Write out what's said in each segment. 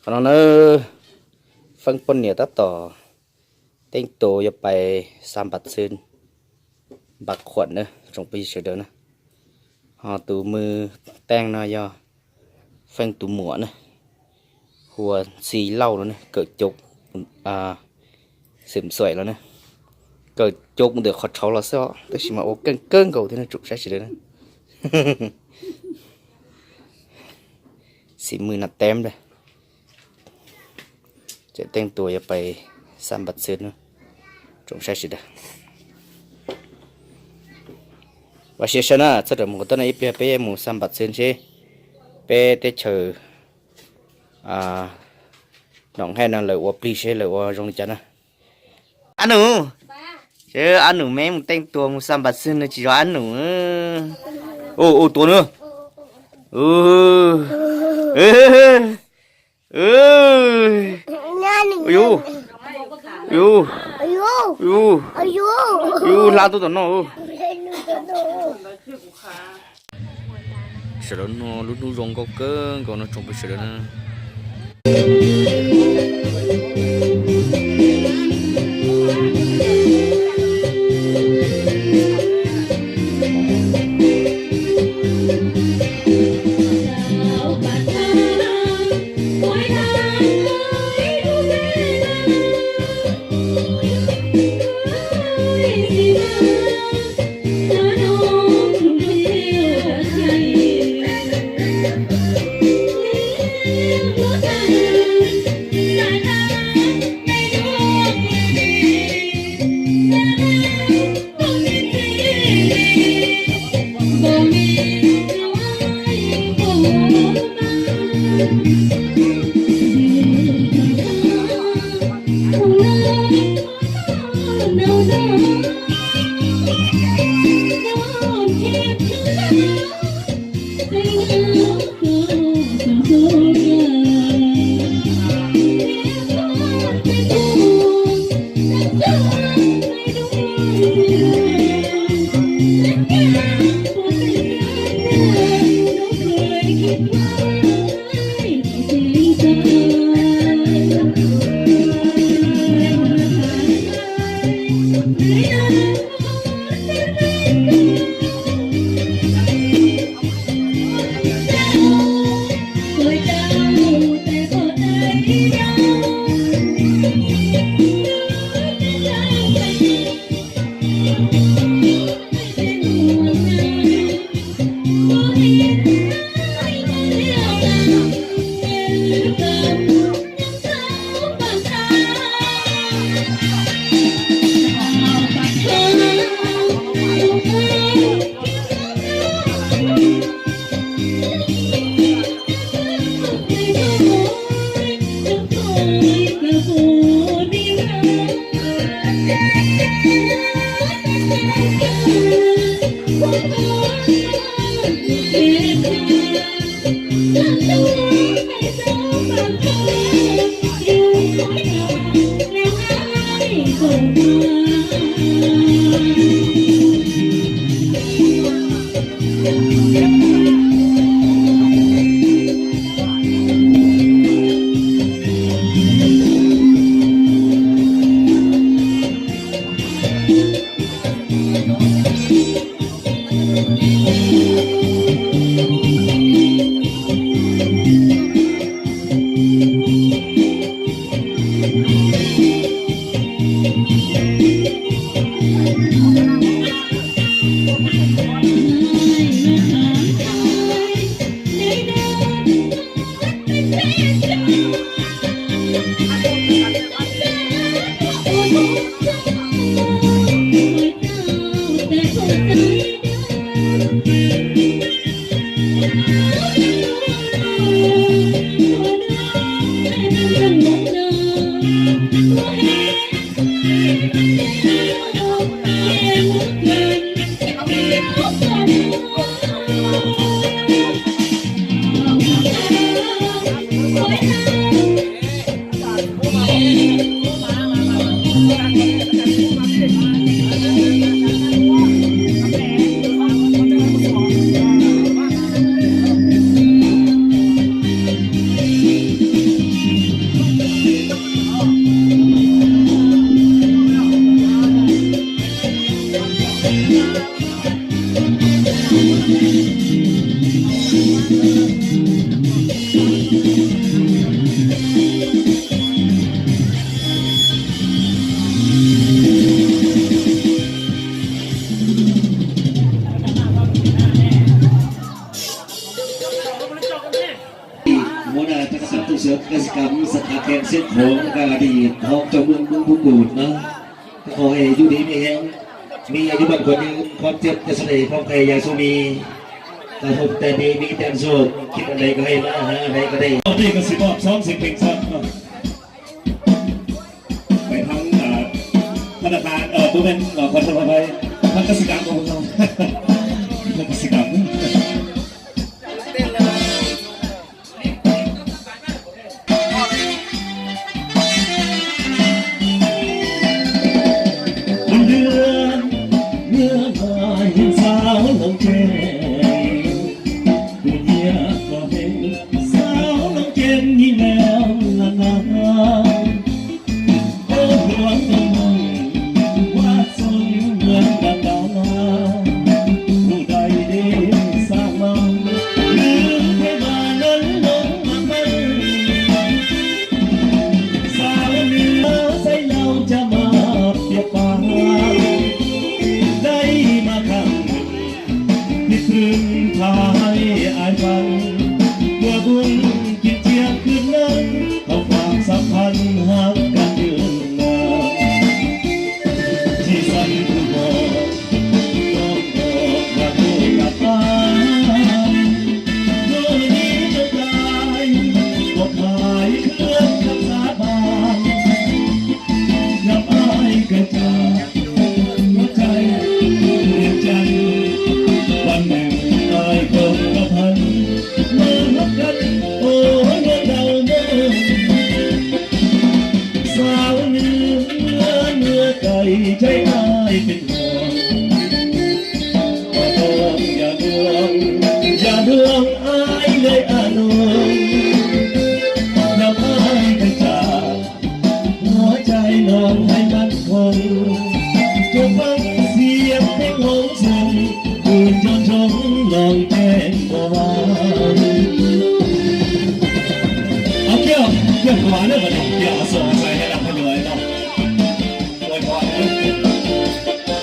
Qhov no na, Feej poj niam tab tom teeb tua yuav pais xa npam txwv, npam khuam na tsoom phooj ywg sawv daws na. Ho tus mws teej no yog Feej tus muam na, hu ua Ntxhi Lauj no na, kawm cov xwm xuaim los na, kawm cov ntawm qhov tshauv los xwb os, tab sis mas ua keej kawg nkaus thiab na tsoom saib sawv daws na. Xib mws na teeb na, tseem teeb tua yuav pais xa npam txwv na tsoom saib sawv daws. Ua siab sab na, txhob rawm mus kom tau na, ib pliag peb mus xa npam txwv seb peb teb chaws Noom Haj no lawv ua plig seb lawv ua zoo li cas na. Ab nus, seb ab nus me mus teeb tua mus xa npam txwv no tsis zov ab nus. Ua tua na. Yus, yus, yus, hla tuaj tom no. Sawv daws no lub hnub zoo nkauj kawg nkaus no tsoom phooj ywg sawv daws na. หัวหน้าคณะกรรมการส่งเสริมกิจกรรมสัตว์ป่าแกงเสียงโขง แล้วก็อดีตรองเจ้าเมืองเมืองภูกูดนะ ก็ขอให้อยู่ดีมีแฮง มีอายุมั่นขวัญยืน ความเจ็บอย่าเสน่ห์ ความไข้อย่าสู้มี ก็พบแต่ดีมีแต่โชค คิดอันใดก็ให้มา หาอันใดก็ได้ นี่ก็สิมอบสองเสียงเพลงสั้นเนาะ ไปทาง เอ่อ ธนาคาร เอ่อ บ่แม่น เอ่อ ขอโทษขออภัย ทางกสิกรรมของเรา ทางกสิกรรม บนเรือนเมื่อวานเห็นสาวลงแจ้ง ดูเมียก็เห็นสาวลงแจ้งนี่แล้วละนา โอ้หลวงเมืองว่าทรงเมืองดังดารา ผู้ใดได้สร้างมาหรือเทวานั้นลงมาเป็น สาวเหนือใส่เราจะมาเปรียบปาน ได้มาครั้งหนึ่ง ที่ตรึงพาให้อายฟัง เพื่อบุญกินเจียงคืนนั้น เขาฝากสัมพันธ์หากกันยืนนาน ที่สันผู้บอก ต้องบอกว่าเธอกลับบ้าน โดยนี้จนตาย ก็ขายเครื่องคำสาบาน ยามอ้ายไกลจาก หัวใจเปลี่ยนใจ วันหนึ่งอ้ายคงกระพัน มาฮักกัน โอ้เมื่อเดาเมื่อ สาวเหนือเมื่อไกลใจอ้ายเป็นห่วง ขอโทษอย่าห่วง อย่าห่วงอ้ายเลยอาน้อง ยามอ้ายไกลจาก หัวใจน้องให้มั่นคง จงฟังเสียงเพลงของฉัน คืนย้อนชมน้องแจ้งบ่วาง เอาเกี่ยว เกี่ยวขวาเด้อบัดนี้ เกี่ยวเอาส่งใส่ให้รับให้รวยเนาะ อวยพรเด้อ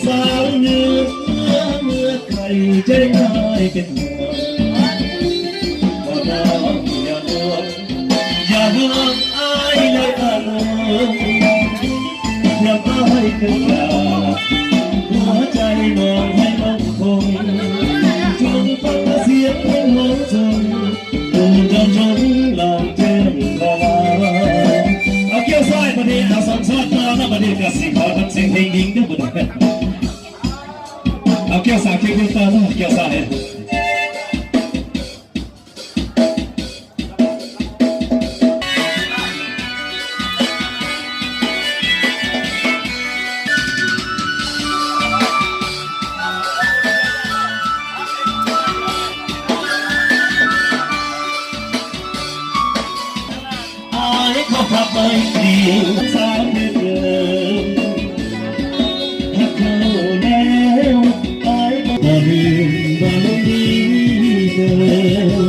สาวเหนือเมื่อไกลใจอ้ายเป็นห่วง ขอน้องอย่าห่วง อย่าห่วงอ้ายเลยอาน้อง ยามอ้ายเกิดจาก หัวใจน้องให้มั่นคง จงฟังเสียงเพลงของฉัน ดูจนชมลองแจ้งขอลา เอาเกี่ยวซ้ายบัดนี้ เอาสองซ้อนต่อนะบัดนี้ กะสิขอทำเสียงเพลงยิงด้วยบัดนี้ เอาเกี่ยวสามเกี่ยวเดียวต่อนะ เกี่ยวซ้าย อ้ายขอฝากไว้เพียงสามเดือน ถ้าเข้าแล้วอ้ายก็บ่ลืมบ่ลงดีเด้อ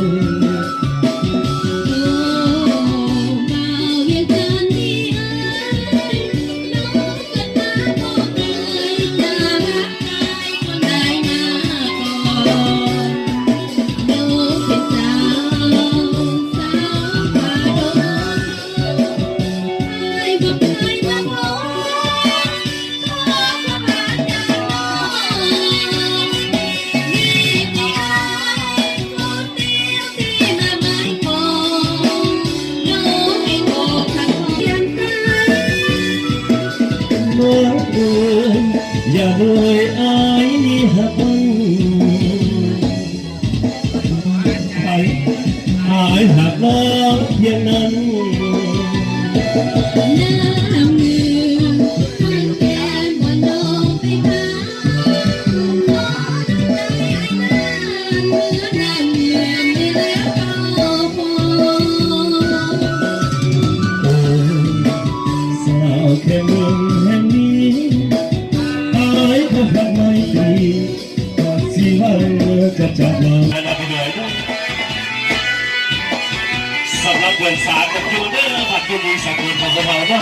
น้องเอ๋ยอย่าเลยอ้ายหักมัน อ้ายหักน้องเพียงนั้น น้ำมือข้างแก้มว่าน้องไปหา ขอน้ำใจอ้ายมา Sawv daws quần xã tập trung nhé, tập trung đi, tập trung vào hội thảo nhé.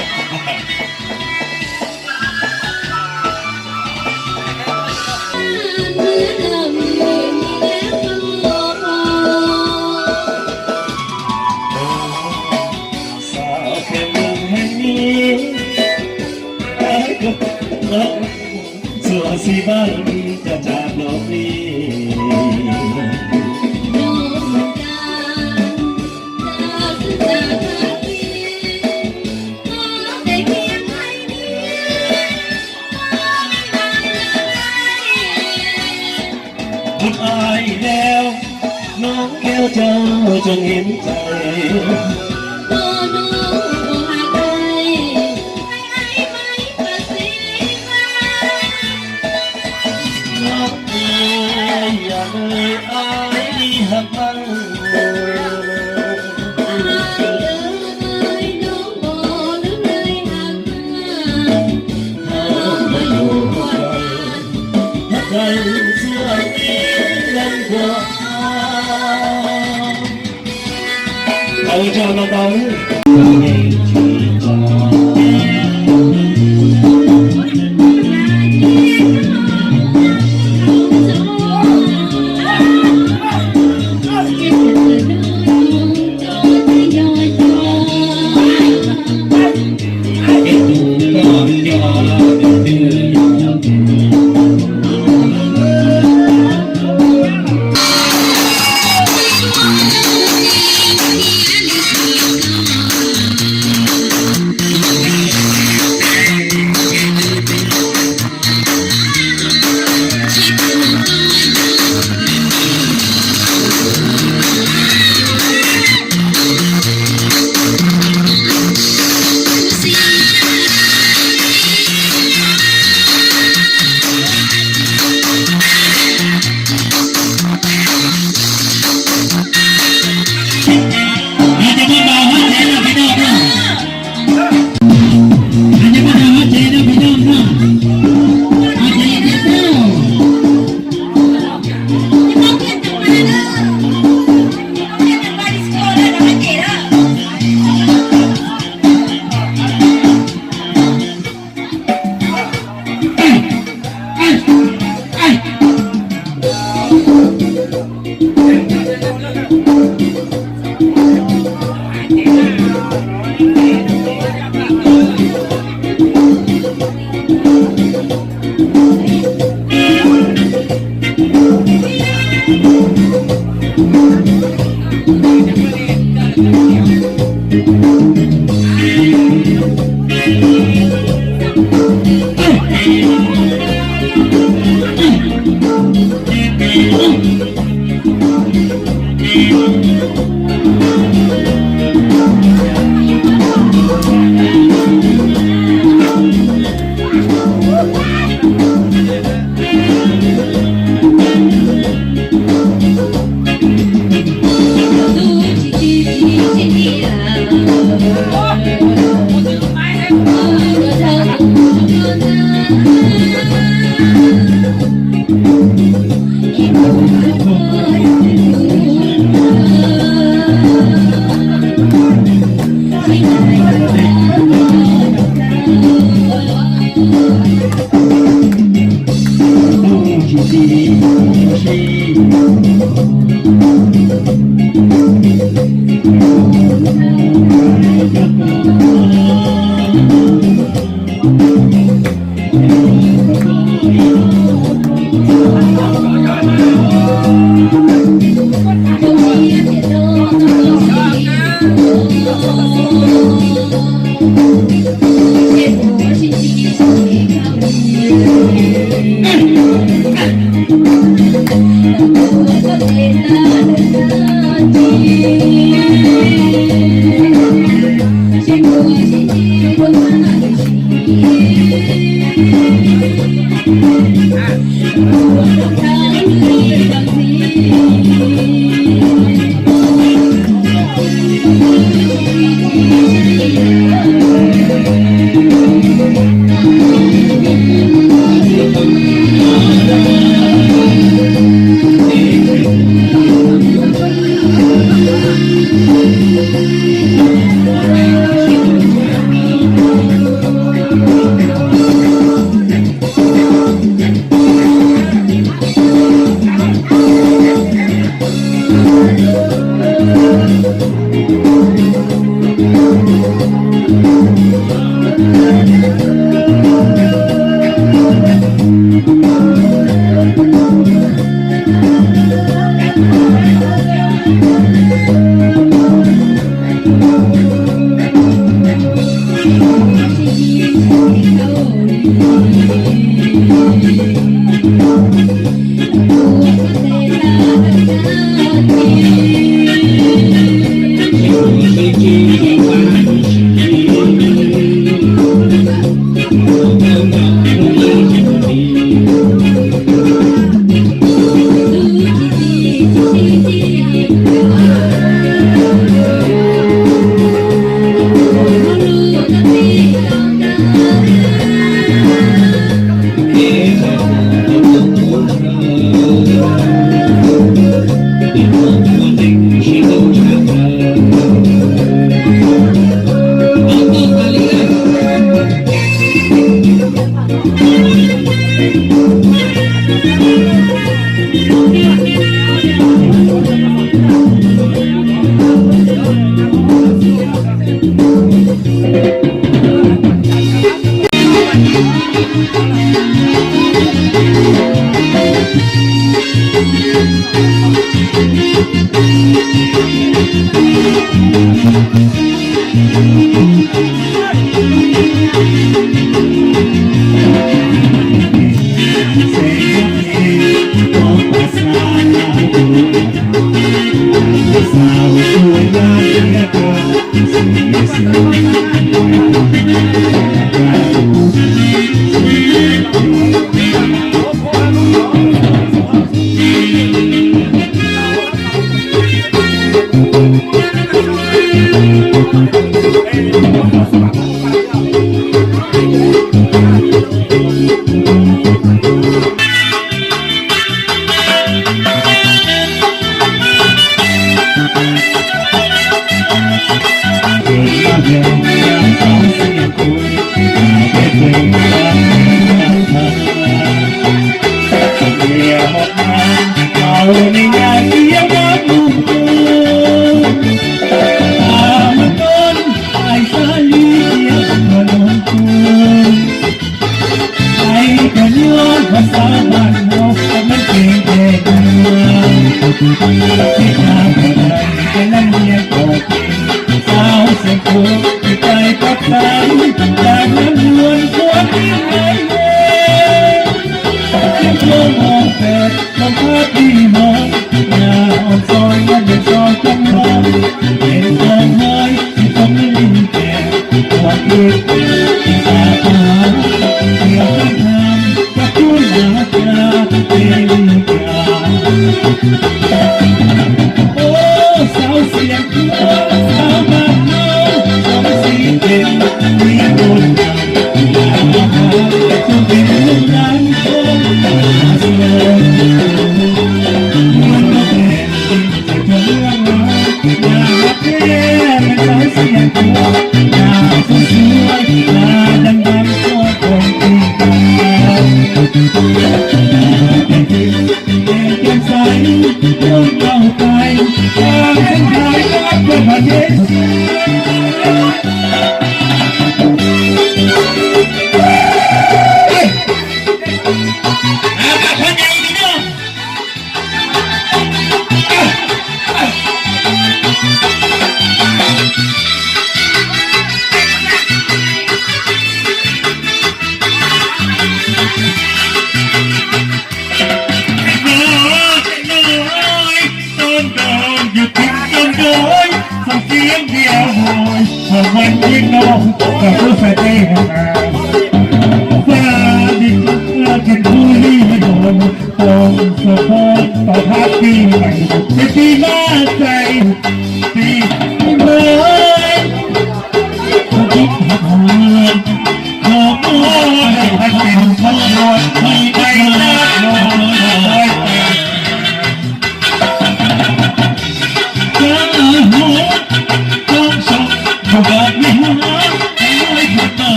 Txuas xi vaj li cas cas los li. Một ai leo nón kéo cho chân hiểm chạy. Ua tsaug ntau.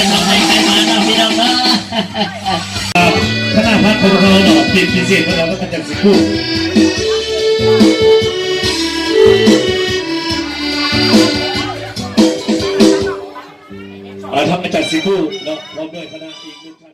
Thab naj phab khau rau no, pib pib xij rau no, thab ajav Xiv Kuj. Thab ajav Xiv Kuj no, thab naj ib lub thab.